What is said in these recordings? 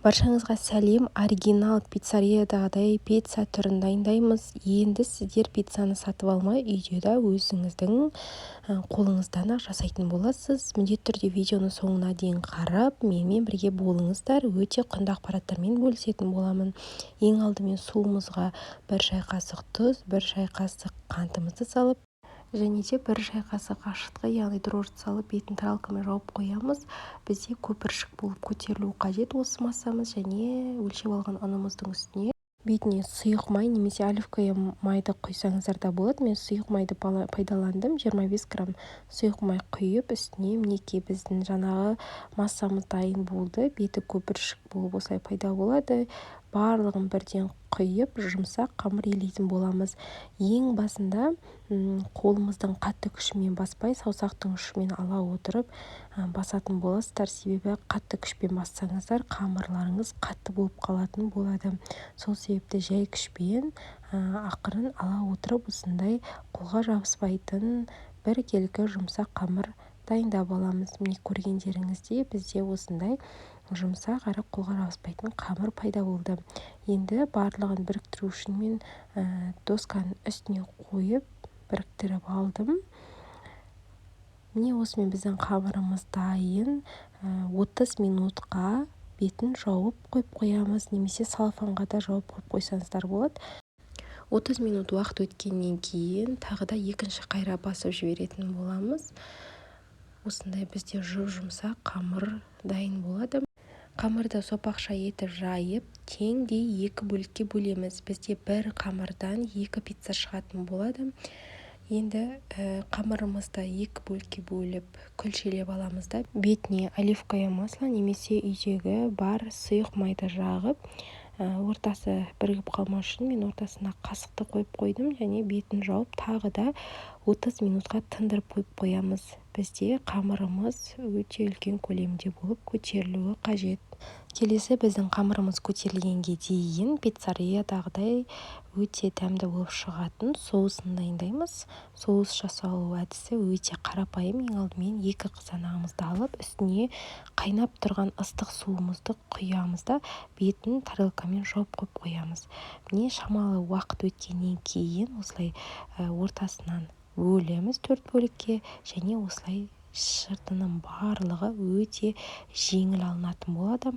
Баршаңызға сәлем! Оригинал пиццериядағыдай пицца түрін дайындаймыз. Енді сіздер пиццаны сатып алмай, үйде де өзіңіздің қолыңыздан-ақ жасайтын боласыз. Міндетті түрде видеоны соңына дейін қарап, менімен бірге болыңыздар. Өте құнды ақпараттармен бөлісетін боламын. Ең алдымен суымызға 1 шай қасық тұз, 1 шай қасық қантымызды салып, және де 1 шай қасық ашытқы, яғни дрожжи салып, бетін тарелкамен жауып қоямыз. Бізде көпіршік болып көтерілу қажет осы массамыз. Және өлшеп алған ұнымыздың үстіне, бетіне сұйық май немесе оливковый майды құйсаңыздар да болады. Мен сұйық майды пайдаландым. 25 грамм сұйық май құйып, үстіне, мінекей, біздің жаңағы массамыз дайын болды. Беті көпіршік болып осылай пайда болады. Барлығын бірден құйып, жұмсақ қамыр илейтін боламыз. Ең басында қолымыздың қатты күшімен баспай, саусақтың ұшымен ала отырып басатын боласыздар. Себебі қатты күшпен бассаңыздар, қамырларыңыз қатты болып қалатын болады. Сол себепті жай күшпен, ақырын ала отырып, осындай қолға жабыспайтын біркелкі жұмсақ қамыр дайындап аламыз. Міне, көргендеріңіздей, бізде осындай жұмсақ әрі қолға жабыспайтын қамыр пайда болды. Енді барлығын біріктіру үшін мен досканың үстіне қойып, біріктіріп алдым. Міне, осымен біздің қамырымыз дайын. 30 минутқа бетін жауып қойып қоямыз немесе целлофанға да жауып қойып қойсаңыздар болады. 30 минут уақыт өткеннен кейін тағы да екінші қайра басып жіберетін боламыз. Осындай бізде жұп-жұмсақ қамыр дайын болады. Қамырды сопақша етіп жайып, теңдей екі бөлікке бөлеміз. Бізде бір қамырдан екі пицца шығатын болады. Енді қамырымызды екі бөлікке бөліп, күлшелеп аламыз да, бетіне оливковое масло немесе үйдегі бар сұйық майды жағып, ортасы бірігіп қалмас үшін мен ортасына қасықты қойып қойдым және бетін жауып, тағы да 30 минутқа тындырып қойып қоямыз. Бізде қамырымыз өте үлкен көлемде болып көтерілуі қажет. Келесі біздің қамырымыз көтерілгенге дейін пиццериядағыдай өте дәмді болып шығатын соусын дайындаймыз. Соус жасалу әдісі өте қарапайым. Ең алдымен екі қызанағымызды алып, үстіне қайнап тұрған ыстық суымызды құямыз да, бетін тарелкамен жауып қойып қоямыз. Міне, шамалы уақыт өткеннен кейін осылай ортасынан бөлеміз төрт бөлікке және осылай шыртының барлығы өте жеңіл алынатын болады.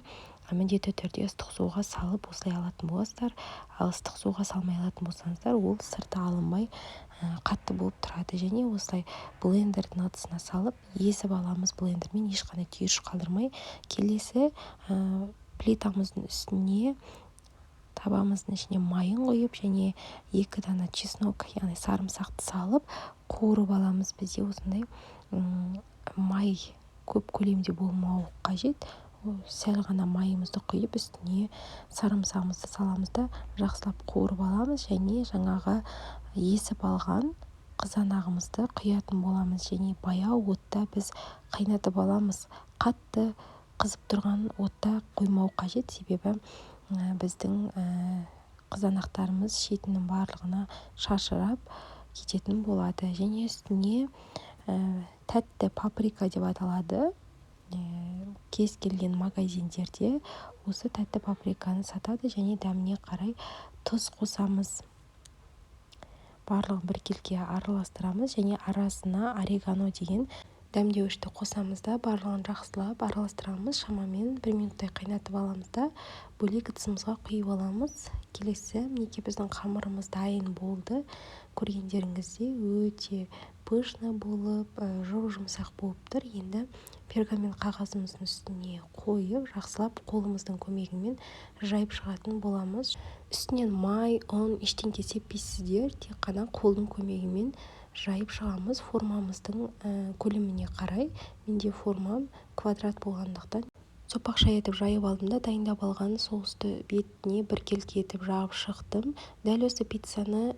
Міндетті түрде ыстық суға салып, осылай алатын боласыздар. Ал ыстық суға салмай алатын болсаңыздар, ол сырты алынбай, қатты болып тұрады. Және осылай блендердің ыдысына салып, езіп аламыз блендермен, ешқандай түйіршік қалдырмай. Келесі плитамыздың үстіне табамыздың ішіне майын құйып және 2 дана чеснок, яғни сарымсақты салып, қуырып аламыз. Бізде осындай май көп көлемде болмауы қажет. Сәл ғана майымызды құйып, үстіне сарымсағымызды саламыз да, жақсылап қуырып аламыз және жаңағы езіп алған қызанағымызды құятын боламыз. Және баяу отта біз қайнатып аламыз. Қатты қызып тұрған отта қоймау қажет, себебі біздің қызанақтарымыз шетінің барлығына шашырап кететін болады. Және үстіне тәтті паприка деп аталады, кез келген магазиндерде осы тәтті паприканы сатады. Және дәміне қарай тұз қосамыз. Барлығын біркелкі араластырамыз және арасына орегано деген дәмдеуішті қосамыз да, барлығын жақсылап араластырамыз. Шамамен бір минуттай қайнатып аламыз да, бөлек ыдысымызға құйып аламыз. Келесі, мінекей, біздің қамырымыз дайын болды. Көргендеріңіздей, өте пышный болып, жұп-жұмсақ болып тұр. Енді пергамент қағазымыздың үстіне қойып, жақсылап қолымыздың көмегімен жайып шығатын боламыз. Үстінен май, ұн, ештеңе сеппейсіздер, тек қана қолдың көмегімен жайып шығамыз формамыздың көлеміне қарай. Менде формам квадрат болғандықтан, сопақша етіп жайып алдым да, дайындап алған соусты бетіне біркелкі етіп жағып шықтым. Дәл осы пиццаны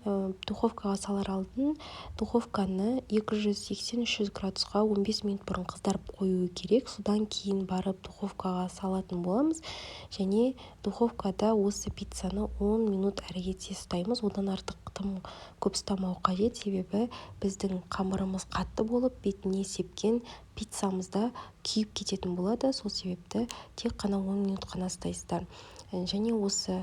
духовкаға салар алдын духовканы 280-300 градусқа 15 минут бұрын қыздырып қою керек. Содан кейін барып духовкаға салатын боламыз. Және духовкада осы пиццаны 10 минут әрі кетсе ұстаймыз. Одан артық тым көп ұстамау қажет, себебі біздің қамырымыз қатты болып, бетіне сепкен Пиццамыз да күйіп кететін болады. Сол себепті тек қана 10 минут қана ұстайсыздар. Және осы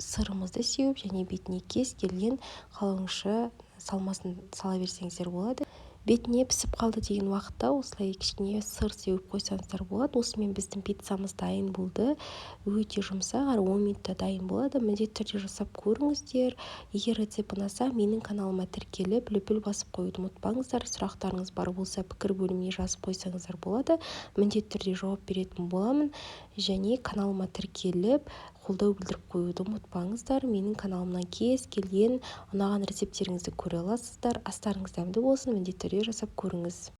сырымызды сеуіп және бетіне кез келген қалауыңызша салмасын сала берсеңіздер болады. Бетіне пісіп қалды деген уақытта осылай кішкене сыр сеуіп қойсаңыздар болады. Осымен біздің пиццамыз дайын болды. Өте жұмсақ әрі 10 минутта дайын болады. Міндетті түрде жасап көріңіздер. Егер рецепт ұнаса, менің каналыма тіркеліп, лүпіл басып қоюды ұмытпаңыздар. Сұрақтарыңыз бар болса, пікір бөліміне жазып қойсаңыздар болады, міндетті түрде жауап беретін боламын. Және каналыма тіркеліп, қолдау білдіріп қоюды ұмытпаңыздар. Менің каналымнан кез келген ұнаған рецепттеріңізді көре аласыздар. Астарыңыз дәмді болсын, міндетті түрде жасап көріңіз.